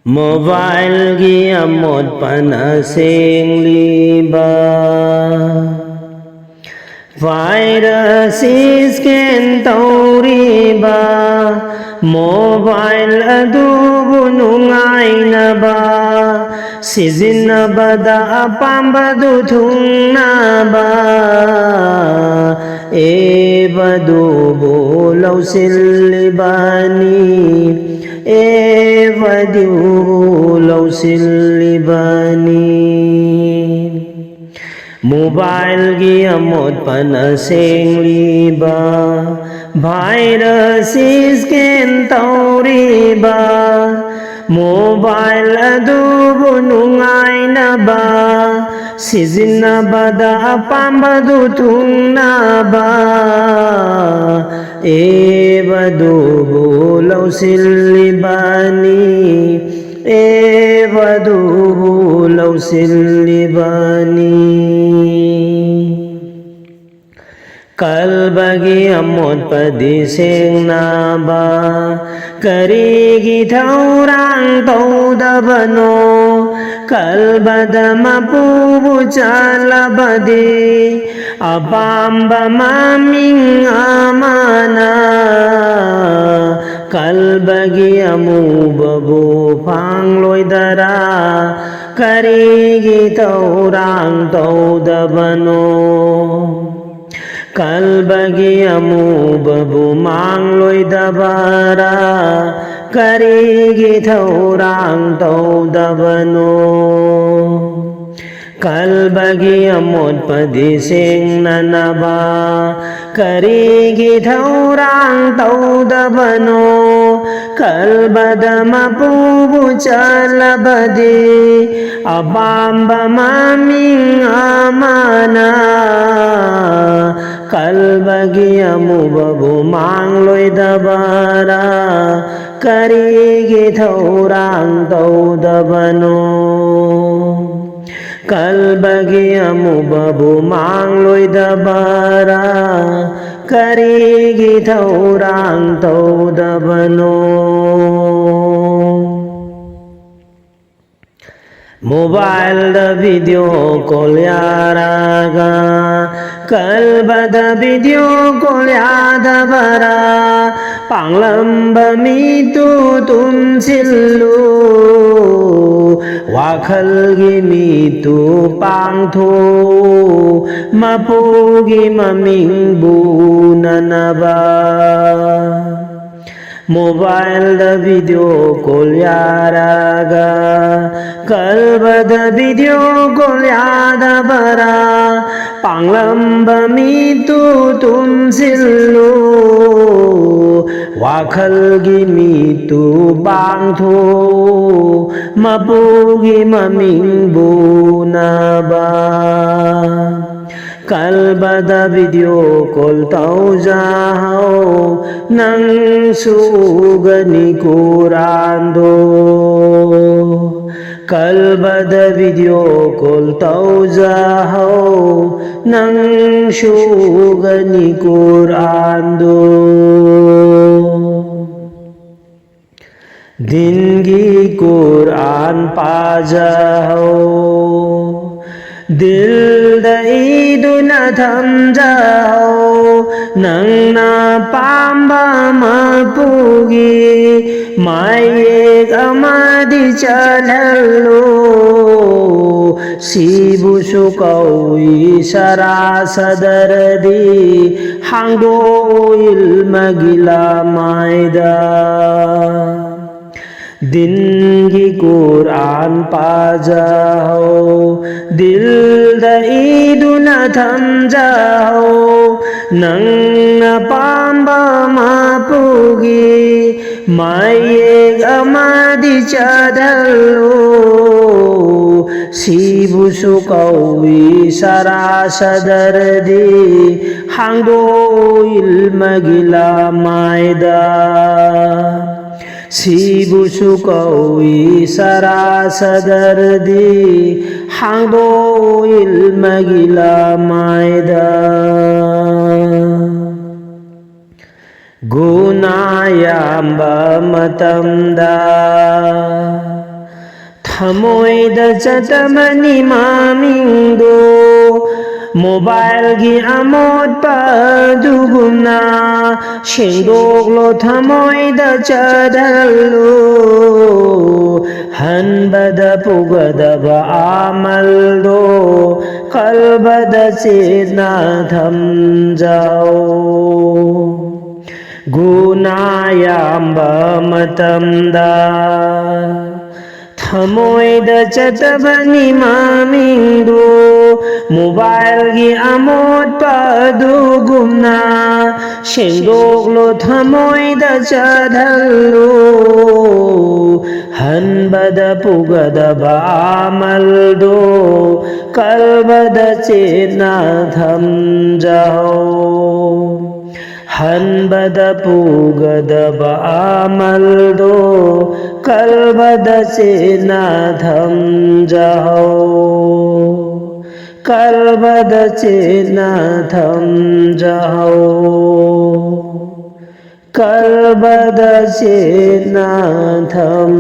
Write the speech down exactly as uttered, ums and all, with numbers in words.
ꯃꯣꯕꯥꯏꯜꯒꯤ ꯑꯃꯣꯠꯄꯅ ꯁꯦꯡꯂꯤꯕ, virus scan ꯇꯧꯔꯤꯕ, mobile ꯑꯗꯨꯕꯨ ꯅꯨꯡꯉꯥꯏꯅꯕ ꯁꯤꯖꯤꯟꯅꯕꯗ ꯑꯄꯥꯝꯕꯗꯨ ꯊꯨꯡꯅꯕ ꯑꯦꯞ ꯑꯗꯨꯕꯨ ꯂꯧꯁꯤꯜꯂꯤꯕꯅꯤ, ꯑꯦꯞ ꯑꯗꯨꯕꯨ ꯂꯧꯁꯤꯜꯂꯤꯕꯅꯤ꯫ ꯃꯣꯕꯥꯏꯜꯒꯤ ꯑꯃꯣꯠꯄꯅ ꯁꯦꯡꯂꯤꯕ, ꯚꯥꯏꯔꯁ ꯁ꯭ꯀꯦꯟ ꯇꯧꯔꯤꯕ, ꯃꯣꯕꯥꯏꯜ ꯑꯗꯨꯕꯨ ꯅꯨꯡꯉꯥꯏꯅꯕ ꯁꯤꯖꯤꯟꯅꯕꯗ ꯑꯄꯥꯝꯕꯗꯨ ꯊꯨꯡꯅꯕ ꯑꯦꯞ ꯑꯗꯨꯕꯨ ꯂꯧꯁꯤꯜꯂꯤꯕꯅꯤ, ꯑꯦꯞ ꯑꯗꯨꯕꯨ ꯂꯧꯁꯤꯜꯂꯤꯕꯅꯤ꯫ ꯀꯜꯕꯒꯤ ꯑꯃꯣꯠꯄꯗꯤ ꯁꯦꯡꯅꯕ ꯀꯔꯤꯒꯤ ꯊꯧꯔꯥꯡ ꯇꯧꯗꯕꯅꯣ? ꯀꯜꯕꯗ ꯃꯄꯨꯕꯨ ꯆꯠꯂꯕꯗꯤ ꯑꯄꯥꯝꯕ ꯃꯃꯤꯡ ꯑꯃꯅ ꯀꯜꯕꯒꯤ ꯑꯃꯨꯕꯕꯨ ꯐꯥꯡꯂꯣꯏꯗꯔꯥ? ꯀꯔꯤꯒꯤ ꯊꯧꯔꯥꯡ ꯇꯧꯗꯕꯅꯣ? ꯀꯜꯕꯒꯤ ꯑꯃꯨꯕꯕꯨ ꯃꯥꯡꯂꯣꯏꯗꯕꯔꯥ? ꯀꯔꯤꯒꯤ ꯊꯧꯔꯥꯡ ꯇꯧꯗꯕꯅꯣ? ꯀꯜꯕꯒꯤ ꯑꯃꯣꯠꯄꯗꯤ ꯁꯦꯡꯅꯅꯕ ꯀꯔꯤꯒꯤ ꯊꯧꯔꯥꯡ ꯇꯧꯗꯕꯅꯣ? ꯀꯜꯕꯗ ꯃꯄꯨꯕꯨ ꯆꯠꯂꯕꯗꯤ ꯑꯄꯥꯝꯕ ꯃꯃꯤꯡ ꯑꯃꯅ ꯀꯜꯕꯒꯤ ꯑꯃꯨꯕꯕꯨ ꯃꯥꯡꯂꯣꯏꯗꯕꯔꯥ? ꯀꯔꯤꯒꯤ ꯊꯧꯔꯥꯡ ꯇꯧꯗꯕꯅꯣ? ꯀꯜꯕꯒꯤ ꯑꯃꯨꯕꯕꯨ ꯃꯥꯡꯂꯣꯏꯗꯕꯔꯥ? ꯀꯔꯤꯒꯤ ꯊꯧꯔꯥꯡ ꯇꯧꯗꯕꯅꯣ? Mobileꯗ video call ꯌꯥꯔꯒ, ꯀꯜꯕꯗ video call ꯌꯥꯗꯕꯔꯥ? ꯄꯥꯡꯂꯝꯕ ꯃꯤꯠꯇꯨ ꯇꯨꯝꯁꯤꯜꯂꯨ, ꯋꯥꯈꯜꯒꯤ ꯃꯤꯠꯇꯨ ꯄꯥꯡꯊꯣꯛꯎ, ꯃꯄꯨꯒꯤ ꯃꯃꯤꯡꯕꯨ ꯎꯅꯅꯕ꯫ Mobileꯗ video call ꯌꯥꯔꯒ, ꯀꯜꯕꯗ video call ꯌꯥꯗꯕꯔꯥ? ꯄꯥꯡꯂꯝꯕ ꯃꯤꯠꯇꯨ ꯇꯨꯝꯁꯤꯜꯂꯨ, ꯋꯥꯈꯜꯒꯤ ꯃꯤꯠꯇꯨ ꯄꯥꯡꯊꯣꯛꯎ, ꯃꯄꯨꯒꯤ ꯃꯃꯤꯡꯕꯨ ꯎꯅꯕ꯫ ꯀꯜꯕꯗ video call ꯇꯧꯖꯍꯧ, ꯅꯪꯁꯨ ꯎꯒꯅꯤ ꯀꯨꯔꯥꯟꯗꯣ꯫ ꯀꯜꯕꯗ video call ꯇꯧꯖꯍꯧ, ꯅꯪꯁꯨ ꯎꯒꯅꯤ ꯀꯨꯔꯥꯟꯗꯣ꯫ ꯗꯤꯟꯒꯤ ꯀꯨꯔꯥꯟ ꯄꯥꯖꯍꯧ, ꯗꯤꯜꯗ ꯏꯗꯨꯅ ꯊꯝꯖꯍꯧ, ꯅꯪꯅ ꯄꯥꯝꯕ ꯃꯄꯨꯒꯤ ꯃꯌꯦꯛ ꯑꯃꯗꯤ ꯆꯜꯍꯜꯂꯨ꯫ ꯁꯤꯕꯨꯁꯨ ꯀꯧꯏ ꯁꯔꯥ ꯁꯗꯔꯗꯤ, ꯍꯥꯡꯗꯣꯛꯎ ꯏꯜꯃꯒꯤ ꯂꯃꯥꯏꯗ꯫ ꯗꯤꯟꯒꯤ ꯀꯨꯔꯥꯟ ꯄꯥꯖꯍꯧ, ꯗꯤꯜꯗ ꯏꯗꯨꯅ ꯊꯝꯖꯍꯧ, ꯅꯪꯅ ꯄꯥꯝꯕ ꯃꯄꯨꯒꯤ ꯃꯌꯦꯛ ꯑꯃꯗꯤ ꯆꯠꯍꯜꯂꯨ꯫ ꯁꯤꯕꯨꯁꯨ ꯀꯧꯏ ꯁꯔꯥ ꯁꯗꯔꯗꯤ, ꯍꯥꯡꯗꯣꯛꯎ ꯏꯜꯃꯒꯤ ꯂꯃꯥꯏꯗ꯫ ꯁꯤꯕꯨꯁꯨ ꯀꯧꯏ ꯁꯔꯥ ꯁꯗꯔꯗꯤ, ꯍꯥꯡꯗꯣꯛꯎ ꯏꯜꯃꯒꯤ ꯂꯃꯥꯏꯗ꯫ ꯒꯨꯅꯥ ꯌꯥꯝꯕ ꯃꯇꯝꯗ ꯊꯃꯣꯏꯗ ꯆꯠꯇꯕꯅꯤ ꯃꯃꯤꯡꯗꯣ, ꯃꯣꯕꯥꯏꯜꯒꯤ ꯑꯃꯣꯠꯄ ꯑꯗꯨꯒꯨꯝꯅ꯫ ꯁꯦꯡꯗꯣꯛꯂꯣ, ꯊꯃꯣꯏꯗ ꯆꯠꯍꯜꯂꯨ, ꯍꯟꯕꯗ ꯄꯨꯒꯗꯕ ꯑꯃꯜꯗꯣ, ꯀꯜꯕꯗ ꯆꯦꯠꯅ ꯊꯝꯖꯧ꯫ ꯒꯨꯅꯥ ꯌꯥꯝꯕ ꯃꯇꯝꯗ ꯊꯃꯣꯏꯗ ꯆꯠꯇꯕꯅꯤ ꯃꯃꯤꯡꯗꯨ, ꯃꯣꯕꯥꯏꯜꯒꯤ ꯑꯃꯣꯠꯄ ꯑꯗꯨꯒꯨꯝꯅ꯫ ꯁꯦꯡꯗꯣꯛꯂꯣ, ꯊꯃꯣꯏꯗ ꯆꯠꯍꯜꯂꯨ, ꯍꯟꯕꯗ ꯄꯨꯒꯗꯕ ꯑꯃꯜꯗꯨ, ꯀꯜꯕꯗ ꯆꯦꯠꯅ ꯊꯝꯖꯍꯧ꯫ ꯍꯟꯕꯗ ꯄꯨꯒꯗꯕ ꯑꯃꯜꯗꯣ, ꯀꯜꯕꯗ ꯆꯦꯠꯅ ꯊꯝꯖꯍꯧ꯫ ꯀꯜꯕꯗ ꯆꯦꯠꯅ ꯊꯝꯖꯍꯧ꯫ ꯀꯜꯕꯗ ꯆꯦꯠꯅ ꯊꯝ